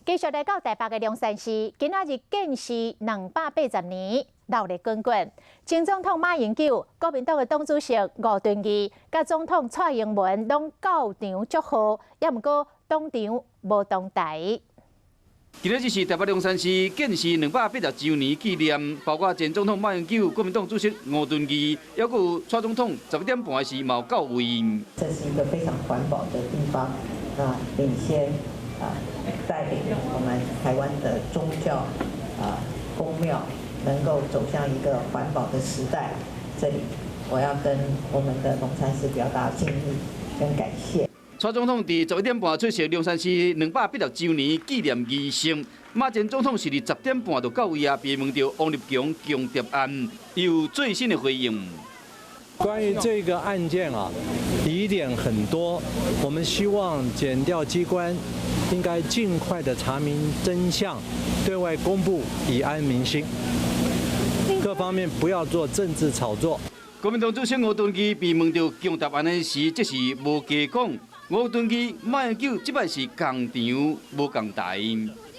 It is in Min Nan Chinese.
繼續來到台北的龍山寺，今仔日建寺280年，鬧熱滾滾。前總統馬英九、國民黨的黨主席吳敦義、佮總統蔡英文攏到場祝賀，也毋過當場無同台。今仔日是台北龍山寺建寺280週年紀念，包括前總統馬英九、國民黨主席吳敦義，抑閣有蔡總統11點半時嘛有到位。這是一個非常環保的地方，那領先啊，帶領我們台灣的宗教啊宮廟能夠走向一個環保的時代。這裡我要跟我們的龍山寺表達敬意跟感謝。蔡總統佇11點半出席龍山寺280週年紀念儀式，馬前總統是佇10點半就到位啊，被問著王立強強盜案，有最新的回應。關於這個案件啊，疑點很多，我們希望檢調機關應該盡快的查明真相，對外公布，以安民心。各方面不要做政治炒作。國民黨主席吳敦義被問著強盜案的時，則是無加講。吳敦義、馬英九這擺是仝場無仝台。